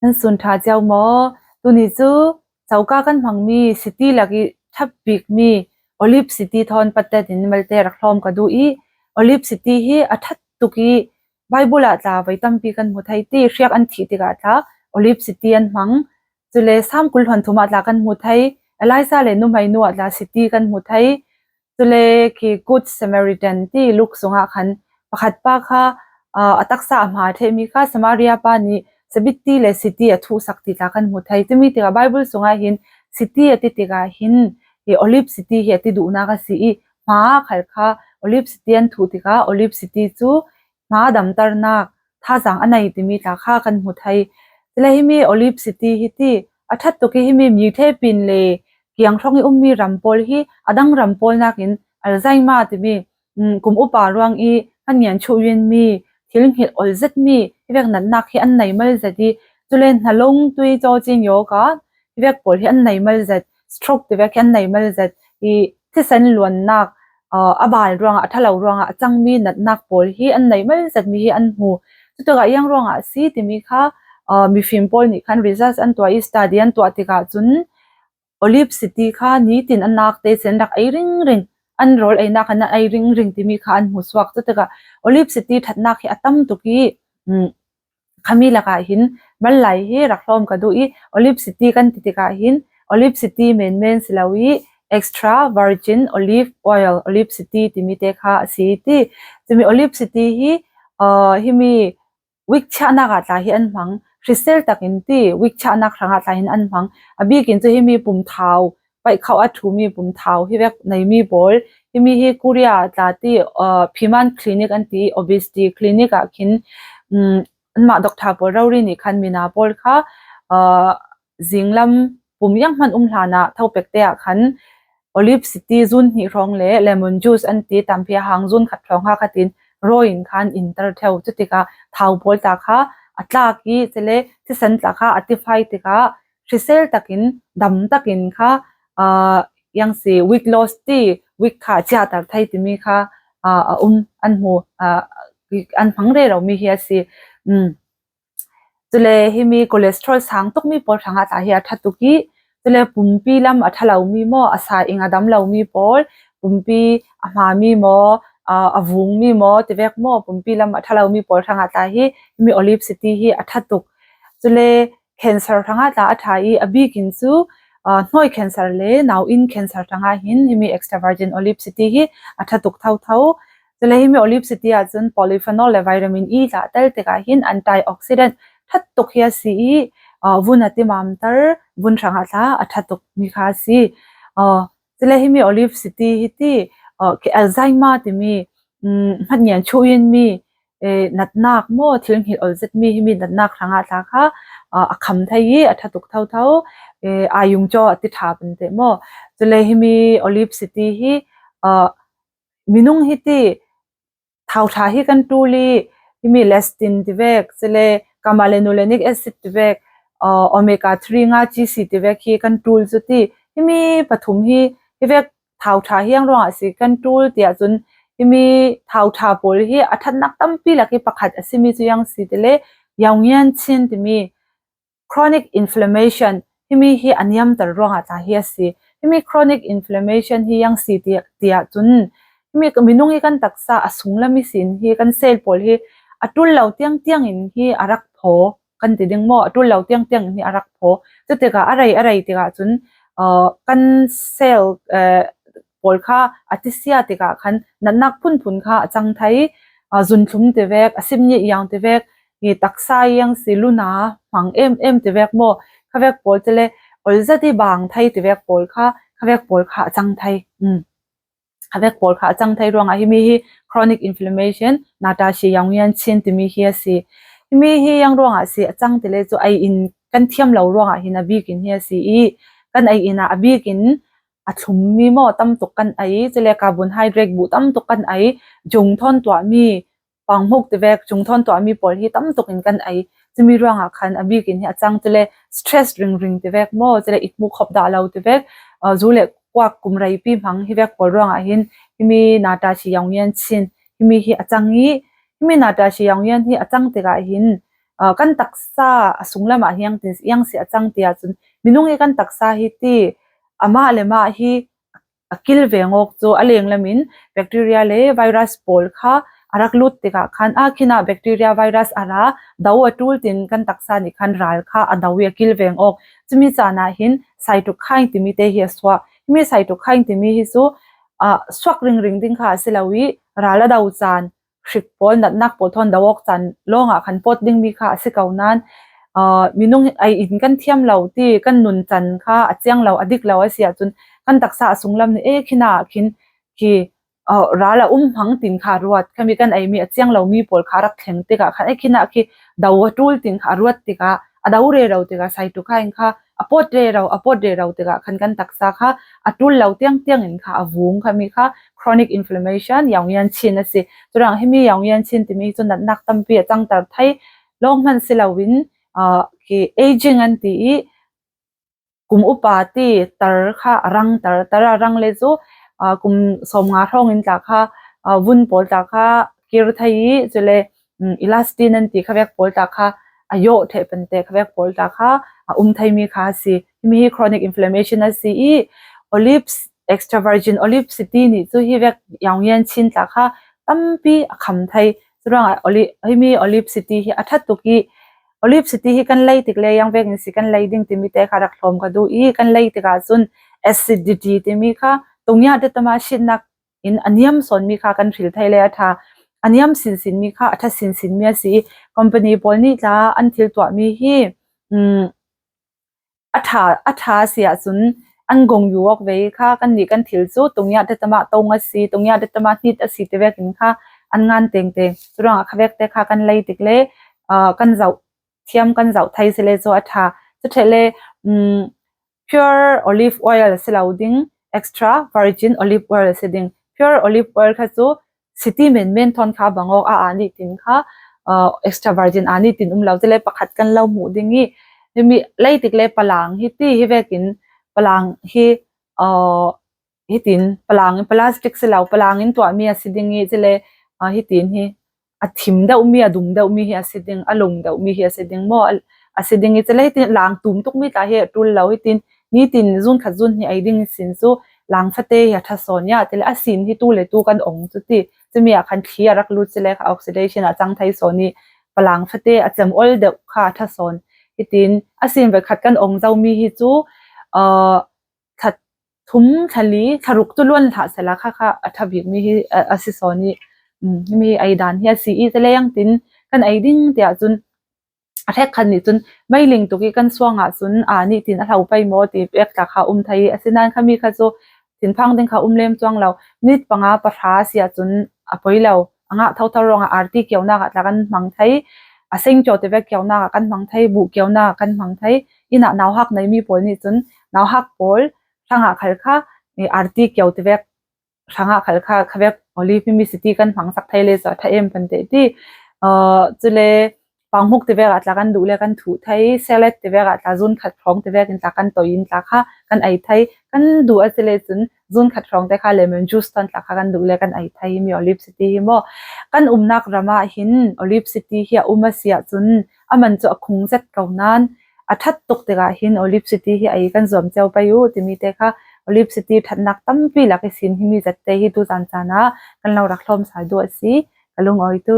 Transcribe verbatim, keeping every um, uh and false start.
Nan sun ṭha cio maw? Tuni chu choka kan hmangmi city lak i ṭha bikmi Olive City thawn patet in malte rak hlawm ka duh i, Olive City hi a ṭhat tuk i Bible ah tla voi tampi kan hmu thei ti, hriak an thih tikah tla Olive City an hmang. Cule Sam kul hluan thum ah tla kan hmu thei, Elijah le nuhmei nu ah tla city kan hmu thei. Cule khi Good Samaritan ti Luke sungah khan pakhat pa kha, aa, a taksa a hma ṭhehmi kha Samaria pa nih Sabiti le city a thuhsak ti tla kan hmu thei. Timi tikah Bible sungah hin city a ti tikah hin hi Olive City hi a ti duhnak a si i, hma khal kha Olive City an thuh tikah Olive City cu hma damternak thazaang a nei timi tla kha kan hmu thei. Cule himi Olive City hi ti a ṭhat tuk i himi mi ṭhepin le kiang hrawng i ummi ram pawl hi a dang ram pawl nakin Alzheimer timi, um, kum upa ruang i hman ngian chuh rinmi, thil hngilh ol zetmi hi vek natnak hi an nei mal zet i, cule hnalong tui cawcin yoga hi vek pawl hi an nei mal zet, stroke ti vek hi an nei mal zet i, thisen luannak, aa, a bal ruangah, a ṭha lo ruangah a cangmi natnak pawl hi an nei mal zetmi hi an hmu. Cutikah iang ruangah a si timi kha, aa, mifim pawl nih khan research an tuah i, study an tuah tikah cun Olive City kha nitin an nakte sin rak ei ringring, an rawl einak an ei ringring timi kha an hmu suak. Cutikah Olive City ṭhatnak hi a tam tuk i, um, khami lakah hin mal lai hi rak hlawm ka duh i, Olive City kan ti tikah hin Olive City menmen si lo i, extra virgin olive oil, Olive City timi te kha a si ti. Cumi Olive City hi, aa, himi wik chiahnak ah tla hi an hmang, hrisel takin ti wik chiahnak hrangah tla hin an hmang. A bikin cu himi pum thau, paih khauh a ṭhumi pum thau hi vek neimi pawl, himi hi Korea tla ti, aa, Piman Clinic an ti, obesity clinic ah khin, um, anmah doctor pawl rori nih khan mina pawl kha, aa, zinglam pum iang hman um hlanah thopek te ah khan Olive City zun hnih hrawng le lemon juice an ti tampi a hang zun khat hrawng kha khatin rawi in khan inter theu. Cutikah thau pawl tla kha a tlak i, cule thisen tla kha a tifai tikah hrisel takin, dam takin kha, aa, iang si, weight loss ti, weight kha ciatar thei timi kha, aa, a um, an hmu, aa, an hmang rero mi hi a si. Um. Cule himi cholesterol sang tukmi pawl hrangah tla hi a ṭha tuk i, cule pumpi lam a ṭha lomi maw, a sa ing a dam lomi pawl, pumpi a hmami maw, aa, a vungmi maw, ti vek maw, pumpi lam a ṭha lomi pawl hrangah tla hi, himi Olive City hi a ṭha tuk. Cule cancer hrangah tla a ṭha i, a bikin cu, aa, hnawi cancer le nauin cancer hrangah hin himi extra virgin Olive City hi a ṭha tuk thotho. Cule himi Olive City ah cun polyphenol le vitamin E tla tel tikah hin antioxidant ṭha tuk hi a si i, aa, vun a timamter, vun hrangah tla a ṭha tuk mi kha a si. Aa, cule himi Olive City hi ti, aa, khi Alzheimer timi, um, hmanh ngian chuh inmi, eh, natnak maw, thil hngilh ol zetmi himi natnak hrangah tla kha, aa, a kham thei i a ṭha tuk thotho, eh, aa yung caw a ti ṭha pente maw. Cule himi Olive City hi, aa, minung hi ti thau ṭha hi kan ṭul i, himi lecithin ti vek, cule gamma linolenic acid ti vek, aa, omega three nga chi si ti vek hi kan ṭul cu ti, himi pathum hi, hi vek thau ṭha hi ang ruangah si kan ṭul tiah cun, himi thau ṭha pawl hi a ṭhatnak tampi lak hi pakhat a simi cu yang si ti le, yaungian chin timi chronic inflammation, himi hi a niamter ruangah tla hi a si. Himi chronic inflammation hi yang si ti, tiah cun, himi minung hi kan taksa a sunglam i sin hi kan cell pawl hi a ṭul lo tiang tiang in hi a rak phaw kan ti ding maw? A ṭul lo tiang tiang in hi a rak phaw. Cutikah a rei, a rei tikah cun, aa, kan cell, aa, pawl kha a tisia tikah khan natnak phunphun kha a cang thei, aa, zunthlum ti vek, a simnih iang ti vek, hi taksa iang si luna hmang em em ti vek maw, kha vek pawl cule olzat i bang thei ti vek pawl kha, kha vek pawl kha a cang thei. Um. Kha vek pawl kha a cang thei ruangah himi hi chronic inflammation, nata shi yaungian chin timi hi a si. Himi hi yang ruangah si a cang ti le cu ei in kan thiam lo ruangah hin a bikin hi a si i, kan ei in ah a bikin a thlummi maw tam tuk kan ei, cule carbohydrate buh tam tuk kan ei, jung thawn tuahmi, panghmuk ti vek, jung thawn tuahmi pawl hi tam tuk in kan ei. Cumi ruangah khan a bikin hi a cang, cule stress ringring ti vek maw, cule i hmuh khop dah lo ti vek, aa, zu le kuak kum reipi hmang hi vek pawl ruangah hin himi nata shi yaungian chin himi hi a cang i, himi nata shi yaungian hi a cang tikah hin ah, kan taksa a sunglamah hiang tin iang si a chang ti ahcun minung hi kan taksa hi ti amah le mah hi a kilveng awk cu a lenglamin bacteria le virus pawl kha a rak lut tikah khan a khinah bacteria virus a ra do a ṭul tin kan taksa nih khan ral kha a do i a kilveng awk. Cumi caan ah hin cytokine timi te hi a suah. Himi cytokine timi hi cu, ah, suak ringring ding kha a si lo i ral a do caan hrik pawl, natnak pawl thawn do awk caan lawngah khan pawt dingmi kha a si ko nain, ah, minung ei in kan thiam lo ti, kan nun can kha a ciang lo, a dik lo a si ahcun kan taksa a sunglam nih e khinah khin khi, ah, ral a um hmang tin kha a ruat, khami kan eimi a ciang lomi pawl kha a rak thleng tikah khan e khinah khi do a ṭul tin kha a ruat tikah a do rero tikah cytokine kha a pawt rero, a pawt rero tikah khan kan taksa kha a ṭul lo tiang tiang in kha a vung, khami kha chronic inflammation, yawngian chin a si. Curuang himi yawngian chin timi cu natnak tampi a cangter thei. Lawng hmanh si loin, ah, khi aging an ti i kum upa ti tar kha a rang, tar, tar a rang le cu, ah, kum sawmnga hrawng in tla kha, ah, vun pawl tla kha kir thei i, cule, um, elastin an ti kha vek pawl tla kha a yawh theh pante kha vek pawl tla kha a um theimi kha a si. Himi hi chronic inflammation a si i, olives, extra virgin olive city nih cu hi vek yawngian chin tla kha tampi a kham thei. Curuangah oli-, himi olive city hi a ṭhat tuk i, olive city hi kan lei tik le yang vekin si kan lei ding timi te kha rak hlawm ka duh i, kan lei tikah cun acidity timi kha, tungia tetama sitnak in a niam sawnmi kha kan hril thei le a ṭha, a niam sinsinmi kha a ṭha sinsinmi a si i, company pawl nih tla an thil tuahmi hi, um, a ṭha, a ṭha a si ahcun an gong yu awk ve i kha kannih kan thil cu tungia tetama tong a si, tungia tetama hnit a si ti vekin kha an ngan tengteng. Curuangah kha vekte kha kan lei tik le, ah, kan zoh thiam kan zoh thei si le cu a ṭha. Cu ṭheh le, um, pure olive oil si lo ding, extra virgin olive oil si ding. Pure olive oil kha cu city menmen thawn kha bang awk a, a nih tin kha, uh, extra virgin a nih tin um lo, cule pakhat kan lo hmuh ding i, himi lei tik le palang hi ti hi vekin palang hi, uh, hitin palang, plastic si lo, palang in tuahmi a si ding i, cule, uh, hitin hi a thim deuhmi, a dum deuhmi hi a si ding, a lung deuhmi hi a si ding maw? A, a si ding i, cule hitin lang tum tukmi tla hi a ṭul lo, hitin nitin zun khat zun hnih ei ding sin cu lang fate hi a ṭha sawn ia, tile a sin hi tu le tu kan ong cu ti. Cumi ah khan thli a rak lut si le kha oxidation a cang thei sawn i palang fate a cem ol deuh kha a ṭha sawn. Hitin a sin ve khat kan ong zomi hi cu, uh, thla thum, thla li, thla ruk cu luan hlah sela kha kha a ṭha bikmi hi a, a si sawn i, um, himi ei dan hi a si i, cule yang tin kan ei ding tiah cun a hrekkhat nih cun meiling tuk i kan suang ahcun a nih tin a hlo pei maw ti pek tla kha um thei i, asinain khami kha cu thinphang ding kha um lem cuang lo. Minit panga pahra a si ahcun a poi lo. A ngah thotho ruangah arti kionak ah tla kan hmang thei, a seng kio tivek kionak ah kan hmang thei, buh kionak ah kan hmang thei. Inn ah nauhak neimi pawl nih cun nauhak pawl hrangah khal kha, i, arti kio tivek hrangah khal kha, kha vek olive himi city kan hmangsak thei le cu a ṭha em kan ti ti. Aa, cule panghmuk tivek ah tla kan duh le kan thuh thei, salad tivek ah tla zun khat hrawng tivek in tla kan toih in tla kha kan ei thei, kan duh a si le cun zun khat hrawng te kha lemon juice ton tla kha kan duh le kan ei thei, himi olive city hi maw. Kan umnak ram ah hin olive city hi a um a si ahcun a man cu a khung zet ko nain a ṭhat tuk tikah hin olive city hi ei kan zuam cio pei u timi te kha olive city ṭhatnak tampi lak ihsin himi zat te hi tu zan caan ah kan lo rak hlawm sal duh a si. Ka lungawitu.